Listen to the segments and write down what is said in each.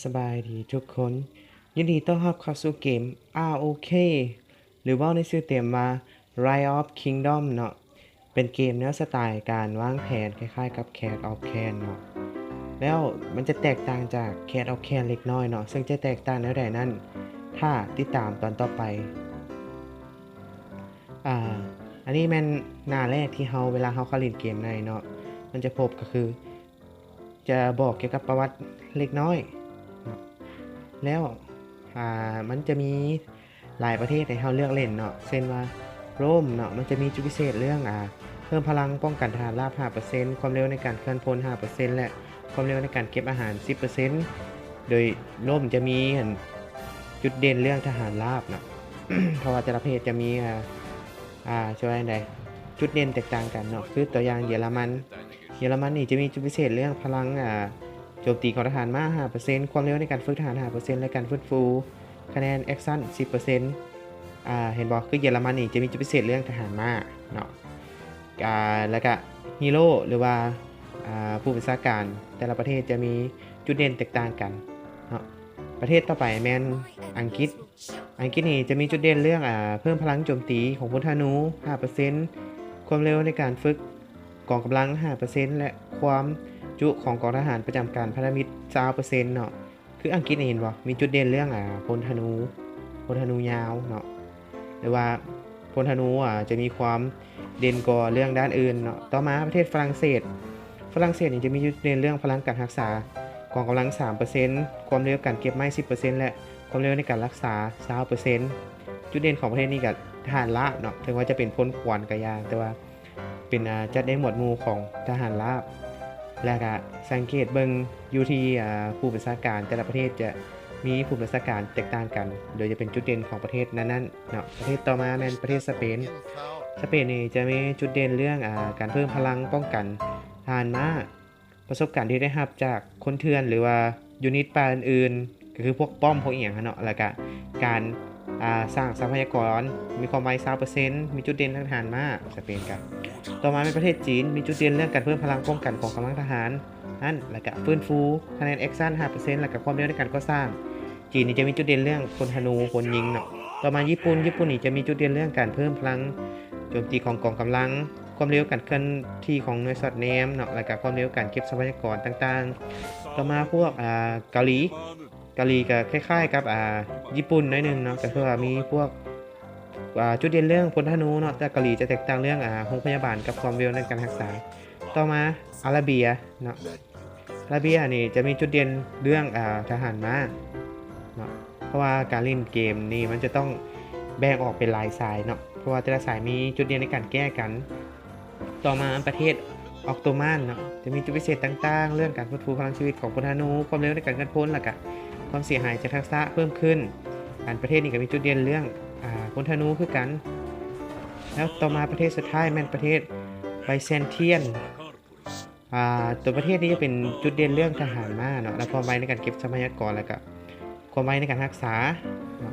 ສະບາຍດີທຸກຄົນ, ຍິນດີຕ້ອນຮັບເຂົ້າສູ່ເກມ ອາຣ໌ ໂອ ເຄ ຫຼືເວົ້າໃນຊື່ເຕັມວ່າ Rise of Kingdom ເນາະ. ເປັນເກມແນວສະໄຕການວາງແຜນຄ້າຍໆກັບ Clash of Clans ເນາະ, ແລ້ວມັນຈະແຕກຕ່າງຈາກ Clash of Clans ເລັກນ້ອຍເນາະ, ເຊິ່ງຈະແຕກຕ່າງແນວໃດນັ້ນ ຖ້າຕິດຕາມຕອນຕໍ່ໄປ. ອາ ອັນນີ້ແມ່ນໜ້າແລກທີ່ເຮົາ ເວລາເຮົາເຂົ້າຫຼິ້ນເກມໃນເນາະ ມັນຈະພົບກໍຄື ຈະບອກກ່ຽວກັບປະຫວັດເລັກນ້ອຍເນາະ, ແລ້ວ ອາ ມັນຈະມີຫຼາຍປະເທດໃຫ້ເຮົາເລືອກຫຼິ້ນເນາະ, ເຊັ່ນວ່າໂຣມເນາະ ມັນຈະມີຈຸດພິເສດເລື່ອງ ອາ ເພີ່ມພະລັງປ້ອງກັນທະຫານລາບຫ້າເປີເຊັນ, ຄວາມເລັວໃນການເຄື່ອນພົນຫ້າເປີເຊັນ ແລະ ຄວາມເລັວໃນການເກັບອາຫານສິບເປີເຊັນ. ໂດຍໂຣມຈະມີ ອັນ ຈຸດເດັ່ນເລື່ອງທະຫານລາບເນາະ ເພາະວ່າແຕ່ລະປະເທດຈະມີ ອາ ອາ ຈະວ່າຈັ່ງໃດ ຈຸດເດັ່ນແຕກຕ່າງກັນເນາະ. ຄືຕົວຢ່າງເຢຍລະມັນ, ເຢຍລະມັນນີ້ຈະມີຈຸດພິເສດເລື່ອງພະລັງ ອາ ໂຈມຕີຂອງທະຫານມ້າຫ້າເປີເຊັນ, ຄວາມເລັວໃນການຝຶກທະຫານຫ້າເປີເຊັນ ແລະ ການຟື້ນຟູຄະແນນແອັກຊັນສິບເປີເຊັນ. ອາ ເຫັນບໍ່? ຄືເຢຍລະມັນນີ້ຈະມີຈຸດພິເສດເລື່ອງທະຫານມ້າເນາະ. ອາ ແລ້ວກະຮີໂຣ ຫຼືວ່າ ອາ ຜູ້ບັນຊາການແຕ່ລະປະເທດຈະມີຈຸດເດັ່ນແຕກຕ່າງກັນເນາະ. ປະເທດຕໍ່ໄປແມ່ນອັງກິດ. ອັງກິດນີ້ຈະມີຈຸດເດັ່ນເລື່ອງ ອາ ເພີ່ມພະລັງໂຈມຕີຂອງພົນທະນູຫ້າເປີເຊັນ, ຄວາມເລັວໃນການຝຶກກອງກຳລັງຫ້າເປີເຊັນ ແລະ ຄວາມຈຸຂອງກອງທະຫານປະຈຳການພັນທະມິດຊາວເປີເຊັນເນາະ. ຄືອັງກິດນີ້ເຫັນບໍ່? ມີຈຸດເດັ່ນເລື່ອງ ອາ ພົນທະນູ, ພົນທະນູຍາວເນາະ ຫຼືວ່າພົນທະນູ ອາ ຈະມີຄວາມເດັ່ນກວ່າເລື່ອງດ້ານອື່ນເນາະ. ຕໍ່ມາປະເທດຝຣັ່ງເສດ. ຝຣັ່ງເສດນີ້ຈະມີຈຸດເດັ່ນເລື່ອງພະລັງການຮັກສາກອງກຳລັງສາມເປີເຊັນ, ຄວາມເລັວການເກັບໄມ້ສິບເປີເຊັນ ແລະ ຄວາມເລັວໃນການຮັກສາຊາວເປີເຊັນ. ຈຸດເດັ່ນຂອງປະເທດນີ້ກະທະຫານລາບເນາະ, ເຖິງວ່າຈະເປັນພົນຂວັນກະຢ່າງ ແຕ່ວ່າ ເປັນ ອາ ຈັດໃນໝວດໝູ່ຂອງທະຫານລາບ ແລະ ກະສັງເກດເບິ່ງຢູ່ທີ່ ອາ ຜູ້ບັນຊາການແຕ່ລະປະເທດຈະມີຜູ້ບັນຊາການແຕກຕ່າງກັນ ໂດຍຈະເປັນຈຸດເດັ່ນຂອງປະເທດນັ້ນໆເນາະ. ປະເທດຕໍ່ມາແມ່ນປະເທດສະເປນ. ສະເປນນີ້ຈະມີຈຸດເດັ່ນເລື່ອງ ອາ ການເພີ່ມພະລັງປ້ອງກັນທະຫານມ້າ, ປະສົບການທີ່ໄດ້ຮັບຈາກຄົນເຖື່ອນ ຫຼືວ່າຢູນິດປ່າອື່ນໆ ກໍຄືພວກປ້ອມ ພວກອີ່ຫຍັງຫັ້ນເນາະ, ແລ້ວກະການ ອາ ສ້າງຊັບພະຍາກອນ ມີຄວາມໄວຊາວເປີເຊັນ, ມີຈຸດເດັ່ນທາງທະຫານມ້າ ສະເປນກະ. ຕໍ່ມາແມ່ນປະເທດຈີນ, ມີຈຸດເດັ່ນເລື່ອງການເພີ່ມພະລັງປ້ອງກັນຂອງກຳລັງທະຫານນັ້ນ, ແລ້ວກະຟື້ນຟູຄະແນນແອັກຊັນຫ້າເປີເຊັນ ແລ້ວກະຄວາມເລັວໃນການກໍ່ສ້າງ. ຈີນນີ້ຈະມີຈຸດເດັ່ນເລື່ອງພົນທະນູ, ຄົນຍິງເນາະ. ຕໍ່ມາຍີ່ປຸ່ນ, ຍີ່ປຸ່ນນີ້ຈະມີຈຸດເດັ່ນເລື່ອງການເພີ່ມພະລັງໂຈມຕີຂອງກອງກຳລັງ, ຄວາມເລັວການເຄື່ອນທີ່ຂອງໜ່ວຍສອດແນມເນາະ, ແລ້ວກະຄວາມເລັວການເກັບຊັບພະຍາກອນຕ່າງໆ. ຕໍ່ມາພວກ ອາ ເກົາຫຼີ. ເກົາຫຼີກະຄ້າຍໆກັບ ອາ ຍີ່ປຸ່ນໜ້ອຍໜຶ່ງເນາະ, ກະຄືວ່າມີພວກ ອາ ຈຸດເດັ່ນເລື່ອງພົນທະນູເນາະ, ແຕ່ເກົາຫຼີຈະແຕກຕ່າງເລື່ອງ ອາ ໂຮງພະຍາບານກັບຄວາມເລັວໃນການຮັກສາ. ຕໍ່ມາອາຣາເບຍເນາະ, ອາຣາເບຍນີ້ຈະມີຈຸດເດັ່ນເລື່ອງ ອາ ທະຫານມ້າເນາະ, ເພາະວ່າການຫຼິ້ນເກມນີ້ມັນຈະຕ້ອງແບ່ງອອກເປັນຫຼາຍສາຍເນາະ, ເພາະວ່າແຕ່ລະສາຍມີຈຸດເດັ່ນໃນການແກ້ກັນ. ຕໍ່ມາປະເທດອອດໂຕມານເນາະ, ຈະມີຈຸດພິເສດຕ່າງໆ ເລື່ອງການຟື້ນຟູພະລັງຊີວິດຂອງພົນທະນູ, ຄວາມເລັວໃນການເຄື່ອນພົນ ແລ້ວກະຄວາມເສຍຫາຍຈາກທັກສະເພີ່ມຂຶ້ນ. ອັນປະເທດນີ້ກະມີຈຸດເດັ່ນເລື່ອງ ອາ ພົນທະນູຄືກັນ. ແລ້ວຕໍ່ມາປະເທດສຸດທ້າຍແມ່ນປະເທດໄບແຊນທຽນ. ອາ ຕົວປະເທດນີ້ຈະເປັນຈຸດເດັ່ນເລື່ອງທະຫານມ້າເນາະ ແລະ ຄວາມໄວໃນການເກັບຊັບພະຍາກອນ ແລ້ວກະຄວາມໄວໃນການຮັກສາເນາະ.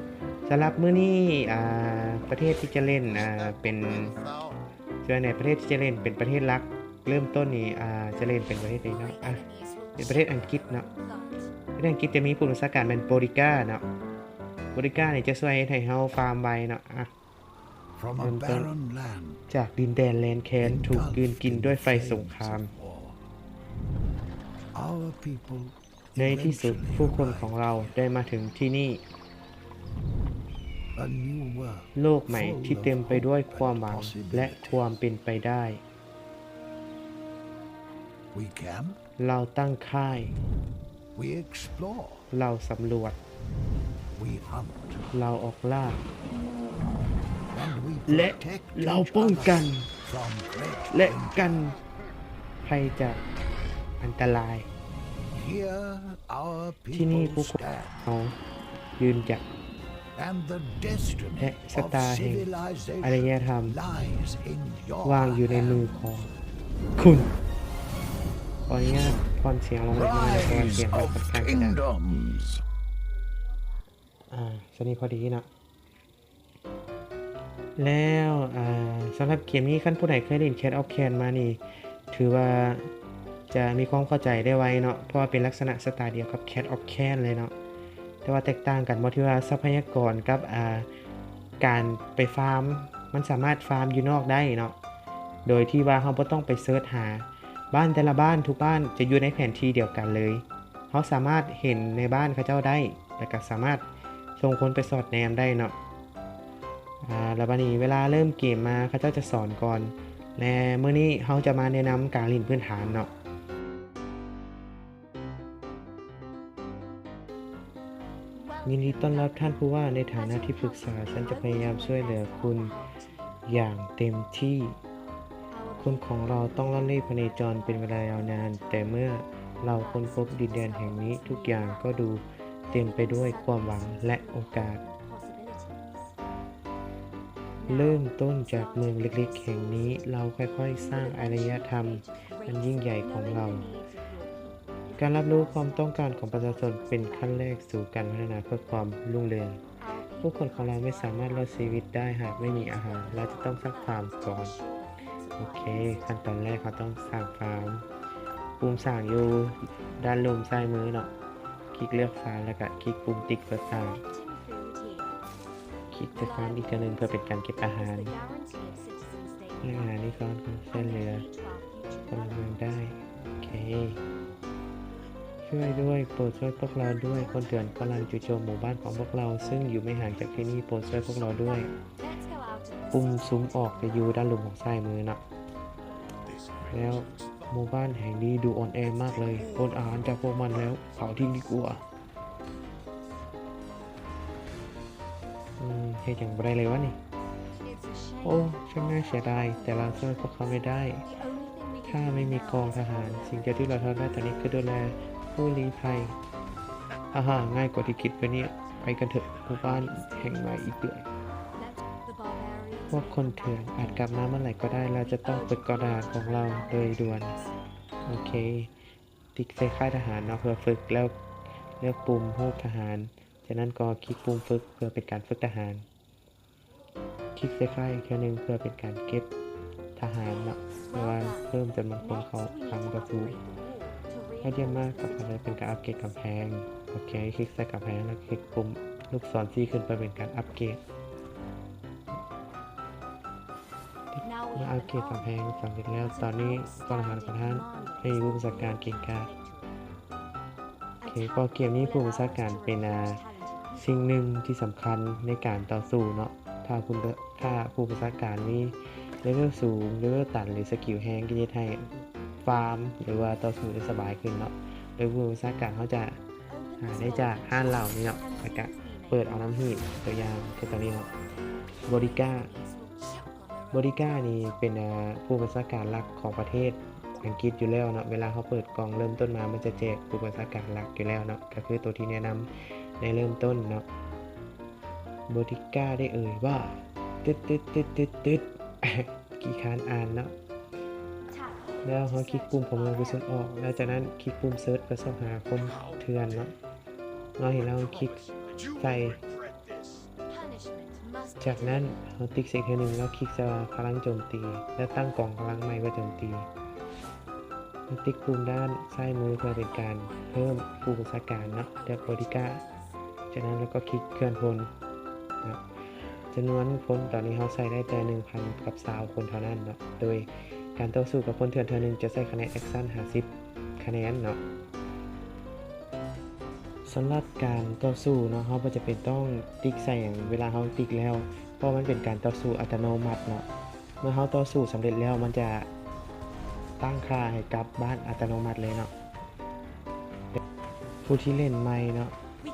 ສຳລັບມື້ນີ້ ອາ ປະເທດທີ່ຈະເຫຼັ້ນ ອາ ເປັນ ສ່ວນໃຫຍ່ປະເທດທີ່ຈະເຫຼັ້ນເປັນປະເທດຫຼັກເລີ່ມຕົ້ນນີ້ ອາ ຈະເຫຼັ້ນເປັນປະເທດໃດເນາະ? ອາ ເປັນປະເທດອັງກິດເນາະ. ປະເທດອັງກິດຈະມີຜູ້ບັນຊາການແມ່ນບໍລິກາເນາະ, ບໍລິການີ້ຈະຊ່ວຍເຮັດໃຫ້ເຮົາຟາມໄວເນາະ. ອາ ເລີ່ມຕົ້ນຈາກດິນແດນແລນແຄນຖືກກືນກິນດ້ວຍໄຟສົງຄາມ. ໃນທີ່ສຸດຜູ້ຄົນຂອງເຮົາໄດ້ມາເຖິງທີ່ນີ້, ໂລກໃໝ່ທີ່ເຕັມໄປດ້ວຍຄວາມຫວັງ ແລະ ຄວາມເປັນໄປໄດ້. ເຮົາຕັ້ງຄ້າຍ, ເຮົາສຳຫຼວດ, ເຮົາອອກລ່າ ແລະ ເຮົາປ້ອງກັນ ແລະ ກັນໄພຈາກອັນຕະລາຍ. ທີ່ນີ້ພວກເຮົາຢືນຫຍັດ ແລະ ຊະຕາແຫ່ງອາລະຍະທຳວາງຢູ່ໃນມືຂອງຄຸນ. ຂໍອະນຸຍາດຜ່ອນສຽງລົງເລັກນ້ອຍ ເພາະວ່າສຽງມັນຂ້ອນຂ້າງຈະດັງ. ອາ ສ່ຳນີ້ພໍດີເນາະ. ແລ້ວ ອາ ສຳລັບເກມນີ້ ຄັນຜູ້ໃດເຄີຍຫຼິ້ນ Clash of Clans ມານີ້ ຖືວ່າ ຈະມີຄວາມເຂົ້າໃຈໄດ້ໄວເນາະ ເພາະວ່າເປັນລັກສະນະສະໄຕລ໌ດຽວກັບ Cat of Can ເລີຍເນາະ. ແຕ່ວ່າແຕກຕ່າງກັນບໍ່ ທີ່ວ່າຊັບພະຍາກອນກັບ ອ່າ ການໄປຟາມ ມັນສາມາດຟາມຢູ່ນອກໄດ້ເນາະ ໂດຍທີ່ວ່າເຮົາບໍ່ຕ້ອງໄປເສີດຫາ. ບ້ານແຕ່ລະບ້ານ ທຸກບ້ານຈະຢູ່ໃນແຜນທີ່ດຽວກັນເລີຍ. ເຮົາສາມາດເຫັນໃນບ້ານເຂົາເຈົ້າໄດ້ ແລະກະສາມາດສົ່ງຄົນໄປສອດແນມໄດ້ເນາະ. ອາ ແລ້ວບາດນີ້ເວລາເລີ່ມເກມມາ ເຂົາເຈົ້າຈະສອນກ່ອນ ແລະມື້ນີ້ເຮົາຈະມາແນະນຳການຫຼິ້ນພື້ນຖານເນາະ. ຍິນດີຕ້ອນຮັບທ່ານຜູ້ວ່າ, ໃນຖານະທີ່ປຶກສາ ສັນຈະພະຍາຍາມຊ່ວຍເຫຼືອຄຸນຢ່າງເຕັມທີ່. ຄົນຂອງເຮົາຕ້ອງລ່ອນເລ່ພະເນຈອນເປັນເວລາຍາວນານ, ແຕ່ເມື່ອເຮົາຄົ້ນພົບດິນແດນແຫ່ງນີ້, ທຸກຢ່າງກໍດູເຕັມໄປດ້ວຍຄວາມຫວັງ ແລະ ໂອກາດ. ເລີ່ມຕົ້ນຈາກເມືອງເລັກໆແຫ່ງນີ້, ເຮົາຄ່ອຍໆສ້າງອາລະຍະທຳອັນຍິ່ງໃຫຍ່ຂອງເຮົາ. ການຮັບຮູ້ຄວາມຕ້ອງການຂອງປະຊາຊົນເປັນຂັ້ນແລກສູ່ການພັດທະນາເພື່ອຄວາມຮຸ່ງເຮືອງ. ຜູ້ຄົນຂອງເຮົາໄມ່ສາມາດລອດຊີວິດໄດ້ຫາກໄມ່ມີອາຫານ. ເຮົາຈະຕ້ອງສ້າງຟາມກ່ອນ. ໂອເຄ, ຂັ້ນຕອນແລກເຮົາຕ້ອງສ້າງຟາມ. ປຸ່ມສ້າງຢູ່ດ້ານລຸ່ມຊ້າຍມືເນາະ. ຄລິກເລືອກຟາມ ແລ້ວກະຄລິກປຸ່ມຕິກເພື່ອສ້າງ. ຄລິກໃສ່ຟາມອີກເທື່ອໜຶ່ງເພື່ອເປັນການເກັບອາຫານ. ແຫຼ່ງອາຫານນີ້ສາມາດຊ່ວຍເຫຼືອພົນລະເມືອງໄດ້. ໂອເຄ. ຊ່ວຍດ້ວຍ, ໂປດຊ່ວຍພວກເຮົາດ້ວຍ. ຄົນເຖື່ອນກຳລັງຈູ່ໂຈມໝູ່ບ້ານຂອງພວກເຮົາ ຊຶ່ງຢູ່ໄມ່ຫ່າງຈາກທີ່ນີ້. ໂປດຊ່ວຍພວກເຮົາດ້ວຍ. ປຸ່ມຊູມອອກຈະຢູ່ດ້ານລຸ່ມຂອງຊ້າຍມືເນາະ. ແລ້ວໝູ່ບ້ານແຫ່ງນີ້ດູອ່ອນແອມາກເລີຍ. ປົນອາຫານຈາກພວກມັນແລ້ວເຜົາຖິ້ມດີກວ່າ. ອືມ ເຮັດຫຍັງບໍ່ໄດ້ເລີຍວະນີ້. ໂອ້ ຊ່າງໜ້າເສຍດາຍ, ແຕ່ເຮົາຊ່ວຍພວກເຂົາໄມ່ໄດ້. ຖ້າໄມ່ມີກອງທະຫານ, ສິ່ງດຽວທີ່ເຮົາທຳໄດ້ຕອນນີ້ຄືດູແລຜູ້ລີ້ໄພ. ອາຫາ ງ່າຍກວ່າທີ່ຄິດໄວ້ນີ້. ໄປກັນເຖາະ, ໝູ່ບ້ານແຫ່ງໃໝ່ອີກເທື່ອ. ພວກຄົນເຖື່ອນອາດກັບມາເມື່ອໃດກໍໄດ້. ເຮົາຈະຕ້ອງຝຶກກອງທະຫານຂອງເຮົາໂດຍດ່ວນ. ໂອເຄ. ຕິກໃສ່ຄ້າຍທະຫານເນາະ ເພື່ອຝຶກ, ແລ້ວເລືອກປຸ່ມຮູບທະຫານ. ຈາກນັ້ນກໍຄລິກປຸ່ມຝຶກເພື່ອເປັນການຝຶກທະຫານ. ຄລິກໃສ່ຄ້າຍອີກເທື່ອໜຶ່ງເພື່ອເປັນການເກັບທະຫານເນາະ ຫຼືວ່າເພີ່ມຈຳນວນຄົນເຂົ້າຄລັງຕໍ່ສູ້. ຍອດຢ້ຽມມາກ, ຕໍ່ໄປເປັນການອັບເກຣດກຳແພງ. ໂອເຄ, ຄລິກໃສ່ກຳແພງ ແລ້ວຄລິກປຸ່ມລູກສອນຊີ້ຂຶ້ນເພື່ອເປັນການອັບເກຣດ. ເມື່ອອັບເກຣດກຳແພງສຳເລັດແລ້ວ, ຕອນນີ້ກອງທະຫານຂອງທ່ານໄດ້ມີຜູ້ບັນຊາການເກັ່ງກ້າ. ໂອເຄ, ເພາະເກມນີ້ຜູ້ບັນຊາການເປັນ ອາ ສິ່ງໜຶ່ງທີ່ສຳຄັນໃນການຕໍ່ສູ້ເນາະ. ຖ້າຄຸນ ຖ້າຜູ້ບັນຊາການມີເລເວວສູງ, ເລເວວຕັນ ຫຼື ສະກິວແຮງ, ກໍເຮັດໃຫ້ຟາມ ຫຼືວ່າຕໍ່ສູ້ໄດ້ສະບາຍຂຶ້ນເນາະ. ໂດຍຜູ້ບັນຊາການເຮົາຈະຫາໄດ້ຈາກຮ້ານເຫຼົ້ານີ້ເນາະ, ແລ້ວກະເປີດເອົານຳຫີບ, ຕົວຢ່າງຄືຕົວນີ້ເນາະ, ບໍລິກ້າ. ບໍລິກ້ານີ້ເປັນ ເອີ ຜູ້ບັນຊາການຫຼັກຂອງປະເທດອັງກິດຢູ່ແລ້ວເນາະ. ເວລາເຮົາເປີດກ່ອງເລີ່ມຕົ້ນມາ ມັນຈະແຈກຜູ້ບັນຊາການຫຼັກຢູ່ແລ້ວເນາະ, ກໍຄືໂຕທີ່ແນະນຳໃນເລີ່ມຕົ້ນເນາະ. ບໍລິກ້າໄດ້ເອີ່ຍວ່າ ຕຶດໆໆໆ ຂີ້ຄ້ານອ່ານເນາະ. ແລ້ວເຮົາຄລິກປຸ່ມຂວາມືເພື່ອສົ່ງອອກ, ແລ້ວຈາກນັ້ນຄລິກປຸ່ມເສີດເພື່ອຊອກຫາຄົນເຖື່ອນເນາະ. ເຮົາເຫັນແລ້ວຄລິກໃສ່ ຈາກນັ້ນເຮົາຕິກໃສ່ເທື່ອໜຶ່ງ ແລ້ວຄລິກໃສ່ວ່າພະລັງໂຈມຕີ ແລ້ວຕັ້ງກອງກຳລັງໃໝ່ເພື່ອໂຈມຕີ. ເຮົາຕິກປຸ່ມດ້ານຊ້າຍມືເພື່ອເປັນການເພີ່ມຜູ້ບັນຊາການເນາະ ແລະ ບໍລິກ້າ. ຈາກນັ້ນເຮົາກໍຄລິກເຄື່ອນພົນເນາະ. ຈຳນວນຄົນຕອນນີ້ເຮົາໃຊ້ໄດ້ແຕ່ໜຶ່ງພັນກັບຊາວຄົນເທົ່ານັ້ນເນາະ. ໂດຍການຕໍ່ສູ້ກັບຄົນເຖື່ອນເທື່ອໜຶ່ງຈະໃຊ້ຄະແນນແອັກຊັນຫ້າສິບຄະແນນເນາະ. ສຳລັບການຕໍ່ສູ້ເນາະ ເຮົາບໍ່ຈຳເປັນຕ້ອງຕິກໃສ່ຫຍັງເວລາເຮົາຕິກແລ້ວ ເພາະມັນເປັນການຕໍ່ສູ້ອັດຕະໂນມັດເນາະ. ເມື່ອເຮົາຕໍ່ສູ້ສຳເລັດແລ້ວ ມັນຈະຕັ້ງຄ່າໃຫ້ກັບບ້ານອັດຕະໂນມັດເລີຍເນາະ. ຜູ້ທີ່ຫຼິ້ນໃໝ່ເນາະ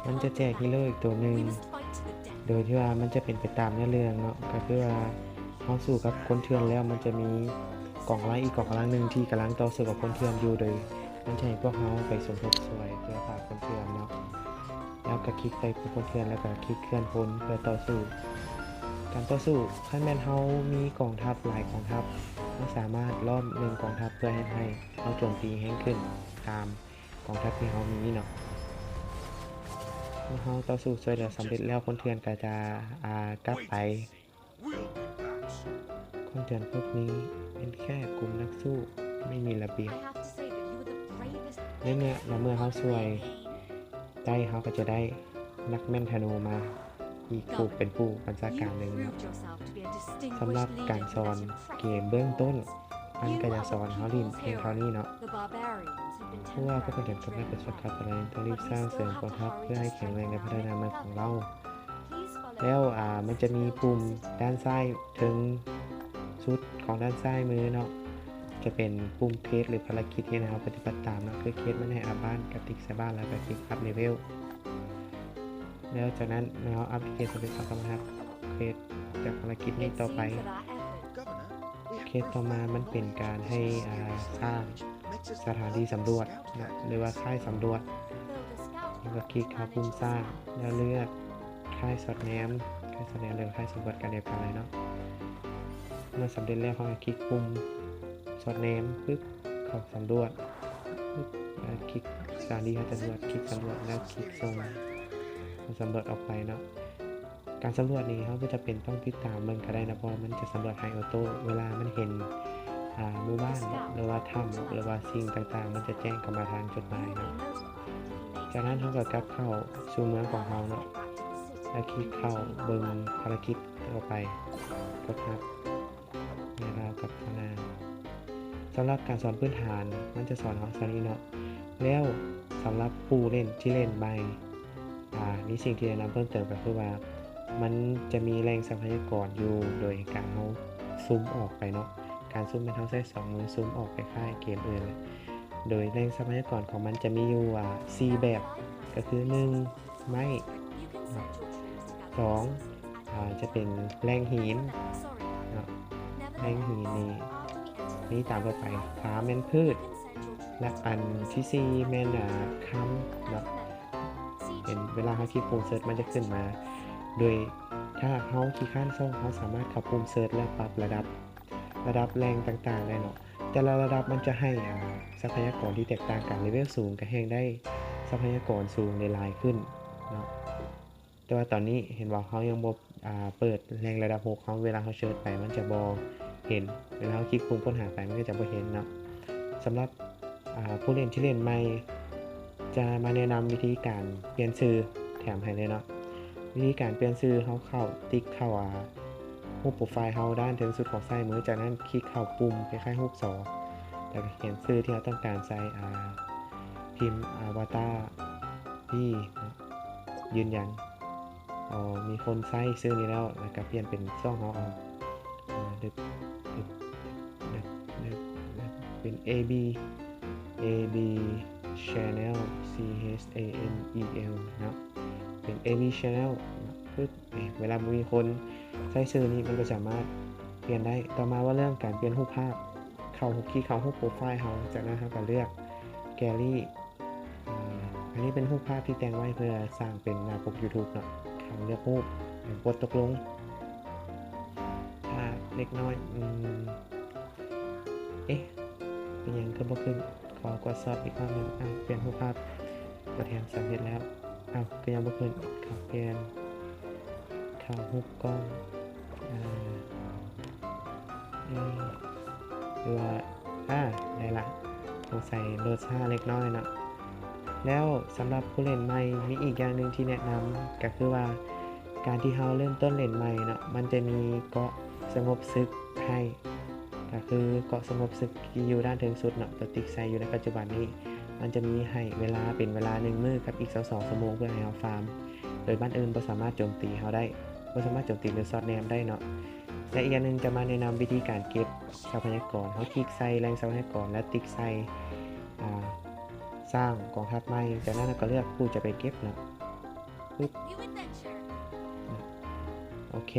ມັນຈະແຈກຮີໂຣອີກໂຕໜຶ່ງ ໂດຍທີ່ວ່າມັນຈະເປັນໄປຕາມເນື້ອເລື່ອງເນາະ. ກໍຄືວ່າເຮົາສູ້ກັບຄົນເຖື່ອນແລ້ວ ມັນຈະມີກອງກຳລັງອີກກອງກຳລັງໜຶ່ງທີ່ກຳລັງຕໍ່ສູ້ກັບຄົນເຖື່ອນຢູ່ ໂດຍມັນຈະໃຫ້ພວກເຮົາໄປສົມທົບຊ່ວຍເພື່ອປາບຄົນເຖື່ອນເນາະ. ແລ້ວກໍຄລິກໃສ່ຜູ້ຄົນເຖື່ອນ ແລ້ວກໍຄລິກເຄື່ອນພົນເພື່ອຕໍ່ສູ້. ການຕໍ່ສູ້ ຄັນແມ່ນເຮົາມີກອງທັບຫຼາຍກອງທັບ ເຮົາສາມາດລ້ອມໜຶ່ງກອງທັບເພື່ອເຮັດໃຫ້ເຮົາໂຈມຕີແຮງຂຶ້ນຕາມກອງທັບທີ່ເຮົາມີເນາະ. ເມື່ອເຮົາຕໍ່ສູ້ຊ່ວຍເຫຼືອສຳເລັດແລ້ວ ຄົນເຖື່ອນກໍຈະ ອາ ກັບໄປ. ຄົນເຖື່ອນພວກນີ້ເປັນແຄ່ກຸ່ມນັກສູ້ໄມ່ມີລະບຽບ. ໃນເມື່ອ ໃນເມື່ອເຮົາຊ່ວຍໄດ້ ເຮົາກໍຈະໄດ້ນັກແມ່ນທະນູມາອີກຜູ້ເປັນຜູ້ບັນຊາການໜຶ່ງເນາະ. ສຳລັບການສອນເກມເບື້ອງຕົ້ນ ມັນກໍຈະສອນເຮົາຫຼິ້ນພຽງເທົ່ານີ້ເນາະ. ເພາະວ່າພວກເຂົາເຈົ້າກຳລັງປະຊາກອນ ຕ້ອງໄດ້ ຕ້ອງໄດ້ສ້າງເສີມກອງທັບເພື່ອໃຫ້ແຂງແຮງໃນພັດທະນາເມືອງຂອງເຮົາ. ແລ້ວ ອາ ມັນຈະມີປຸ່ມດ້ານຊ້າຍເທິງສຸດຂອງດ້ານຊ້າຍມືເນາະ ຈະເປັນປຸ່ມເຄວດ ຫຼື ພາລະກິດທີ່ໃຫ້ເຮົາປະຕິບັດຕາມເນາະ ຄືເຄວດມັນໃຫ້ອັບບ້ານ ກໍຕິກໃສ່ບ້ານ ແລ້ວກໍຄລິກອັບເລເວວ. ແລ້ວຈາກນັ້ນເມື່ອເຮົາອັບເຄວດສຳເລັດ ເຮົາກໍມາຮັບເຄວດຈາກພາລະກິດນີ້ຕໍ່ໄປ. ເຄວດຕໍ່ມາມັນເປັນການໃຫ້ ອາ ສ້າງສະຖານທີ່ສຳຫຼວດເນາະ ຫຼືວ່າຄ້າຍສຳຫຼວດ. ເຮົາກໍຄລິກເຂົ້າປຸ່ມສ້າງ ແລ້ວເລືອກຄ້າຍສອດແນມ, ຄ້າຍສອດແນມ ຫຼື ຄ້າຍສຳຫຼວດ ກໍດຽວກັນເລີຍເນາະ. ເມື່ອສຳເລັດແລ້ວ ເຮົາກໍຄລິກປຸ່ມສອດແນມ ປຶບ ເຂົ້າສຳຫຼວດ ປຶບ ແລ້ວຄລິກສະຖານທີ່ເຮົາຈະສຳຫຼວດ ຄລິກສຳຫຼວດ ແລ້ວຄລິກສົ່ງໃຫ້ສຳຫຼວດອອກໄປເນາະ. ການສຳຫຼວດນີ້ເຮົາບໍ່ຈຳເປັນຕ້ອງຕິດຕາມເບິ່ງກໍໄດ້ນະ ເພາະວ່າມັນຈະສຳຫຼວດໃຫ້ໂອໂຕ້ ເວລາມັນເຫັນ ອາ ໝູ່ບ້ານເນາະ ຫຼືວ່າຖ້ຳເນາະ ຫຼືວ່າສິ່ງຕ່າງໆ ມັນຈະແຈ້ງເຂົ້າມາທາງຈົດໝາຍເນາະ. ຈາກນັ້ນເຮົາກໍກັບເຂົ້າສູ່ເມືອງຂອງເຮົາເນາະ ແລ້ວຄລິກເຂົ້າເບິ່ງພາລະກິດຕໍ່ໄປ ກົດຮັບ ແມ່ລາວກັບຊາວນາ. ສຳລັບການສອນພື້ນຖານ ມັນຈະສອນເຮົາສ່ຳນີ້ເນາະ. ແລ້ວສຳລັບຜູ້ເລ່ນທີ່ເล่ນໃໝ່ ອາ ມີສິ່ງທີ່ແນະນຳເພີ່ມເຕີມກໍຄືວ່າ ມັນຈະມີແຫຼ່ງຊັບພະຍາກອນຢູ່ ໂດຍການເຮົາຊູມອອກໄປເນາະ. ການຊູມແມ່ນເຮົາໃຊ້ສອງມືຊູມອອກ ຄ້າຍໆເກມອື່ນແຫຼະ. ໂດຍແຫຼ່ງຊັບພະຍາກອນຂອງມັນຈະມີຢູ່ ອາ ສີ່ແບບ ກໍຄື ໜຶ່ງ ໄມ້ ສອງ ອາ ຈະເປັນແຫຼ່ງຫີນເນາະ ແຫຼ່ງຫີນນີ້ມີຕາມທົ່ວໄປ. ສາມ ແມ່ນພືດ ແລະ ອັນທີສີ່ ແມ່ນ ອາ ຄຳເນາະ. ເຫັນເວລາເຮົາຄລິກປຸ່ມເສີດ ມັນຈະຂຶ້ນມາ ໂດຍຖ້າຫາກເຮົາຂີ້ຄ້ານຊອກ ເຮົາສາມາດເຂົ້າປຸ່ມເສີດ ແລ້ວປັບລະດັບ ລະດັບແຫຼ່ງຕ່າງໆໄດ້ເນາະ. ແຕ່ລະລະດັບມັນຈະໃຫ້ ອາ ຊັບພະຍາກອນທີ່ແຕກຕ່າງກັນ. ເລເວວສູງກໍແຮ່ງໄດ້ຊັບພະຍາກອນສູງໄດ້ຫຼາຍຂຶ້ນເນາະ. ແຕ່ວ່າຕອນນີ້ເຫັນບໍ່ ເຮົາຍັງບໍ່ ອາ ເປີດແຫຼ່ງລະດັບຫົກເຮົາ. ເວລາເຮົາເສີດໄປມັນຈະບໍ່ເຫັນ ເວລາເຮົາຄລິກປຸ່ມຄົ້ນຫາໄປມັນກໍຈະບໍ່ເຫັນເນາະ. ສຳລັບ ອາ ຜູ້ເລ່ນທີ່ເລ່ນໃໝ່ ຈະມາແນະນຳວິທີການປ່ຽນຊື່ແຖມໃຫ້ເລີຍເນາະ. ວິທີການປ່ຽນຊື່ ເຮົາເຂົ້າ ຕິກເຂົ້າ ອາ ຮູບໂປຣໄຟເຮົາດ້ານເທິງສຸດຂອງຊ້າຍມື, ຈາກນັ້ນຄລິກເຂົ້າປຸ່ມຄ້າຍໆຮູບສໍ ແລ້ວກໍຂຽນຊື່ທີ່ເຮົາຕ້ອງການໃສ່ ອາ ພິມ ອາວາຕາ ພີ ເນາະ ຢືນຢັນ. ເອົາ ມີຄົນໃຊ້ຊື່ນີ້ແລ້ວ ແລ້ວກໍປ່ຽນເປັນຊ່ອງເຮົາເອົາ ອາ ດຶບ ດຶບ ເປັນ ເອ ບີ ເອ ບີ Channel ຊີ ເອສ ເອ ເອັນ ອີ ແອລ ເນາະ ເປັນ ເອ ບີ Channel ປຶບ ນີ້ ເວລາບໍ່ມີຄົນໃຊ້ຊື່ນີ້ ມັນກໍສາມາດປ່ຽນໄດ້. ຕໍ່ມາເວົ້າເລື່ອງການປ່ຽນຮູບພາບ ເຂົ້າ ຄລິກເຂົ້າຮູບໂປຣໄຟເຮົາ ຈາກນັ້ນເຮົາກໍເລືອກ Gallery ອາ ອັນນີ້ເປັນຮູບພາບທີ່ແຕ່ງໄວ້ເພື່ອສ້າງເປັນໜ້າປົກ YouTube ເນາະ. ເຮົາເລືອກຮູບ ກົດຕົກລົງ. ຖ້າເລັກນ້ອຍ ອືມ ເອະ ເປັນຫຍັງຄືບໍ່ຂຶ້ນ? ຂໍກວດສອບອີກຄັ້ງໜຶ່ງ. ອາ ປ່ຽນຮູບພາບ ຕົວແທນສຳເລັດແລ້ວ. ເອົ້າ ຄືຍັງບໍ່ຂຶ້ນ? ເຂົ້າປ່ຽນ ເຂົ້າຮູບກ້ອງ ເອີ ເອີ ຫຼືວ່າ ອາ ໄດ້ລະ ສົງໄສໂຫຼດຊ້າເລັກນ້ອຍເນາະ. ແລ້ວສຳລັບຜູ້ຫຼິ້ນໃໝ່ ມີອີກຢ່າງໜຶ່ງທີ່ແນະນຳ ກໍຄືວ່າ ການທີ່ເຮົາເລີ່ມຕົ້ນຫຼິ້ນໃໝ່ເນາະ ມັນຈະມີເກາະສະຫງົບສຶກໃຫ້ ກໍຄືເກາະສະຫງົບສຶກທີ່ຢູ່ດ້ານເທິງສຸດເນາະ ຕົວຕິກໃສ່ຢູ່ໃນປັດຈຸບັນນີ້ ມັນຈະມີໃຫ້ເວລາເປັນເວລາໜຶ່ງມື້ກັບອີກຊາວສອງຊົ່ວໂມງ ເພື່ອໃຫ້ເຮົາຟາມ ໂດຍບ້ານອື່ນບໍ່ສາມາດໂຈມຕີເຮົາໄດ້ ບໍ່ສາມາດໂຈມຕີ ຫຼື ສອດແນມໄດ້ເນາະ. ແລະ ອີກຢ່າງໜຶ່ງຈະມາແນະນຳວິທີການເກັບຊັບພະຍາກອນ. ເຮົາຄລິກໃສ່ແຫຼ່ງຊັບພະຍາກອນ ແລະ ຕິກໃສ່ ອາ ສ້າງກອງທັບໃໝ່. ຈາກນັ້ນເຮົາກໍເລືອກຜູ້ຈະໄປເກັບເນາະ. ປຶບ ໂອເຄ.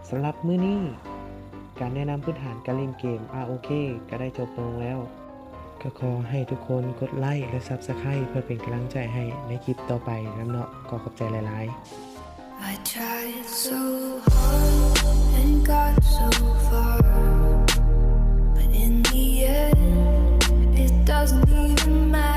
ສຳລັບມື້ນີ້ ການແນະນຳພື້ນຖານການຫຼິ້ນເກມ ອາ ໂອ ເຄ ກໍໄດ້ຈົບລົງແລ້ວ. ກໍຂໍໃຫ້ທຸກຄົນກົດໄລ້ ແລະ Subscribe ເພື່ອເປັນກຳລັງໃຈໃຫ້ໃນຄລິບຕໍ່ໄປນຳເນາະ. ຂໍຂອບໃຈຫຼາຍໆ. I tried so hard and got so far, but in the end, it doesn't even matter.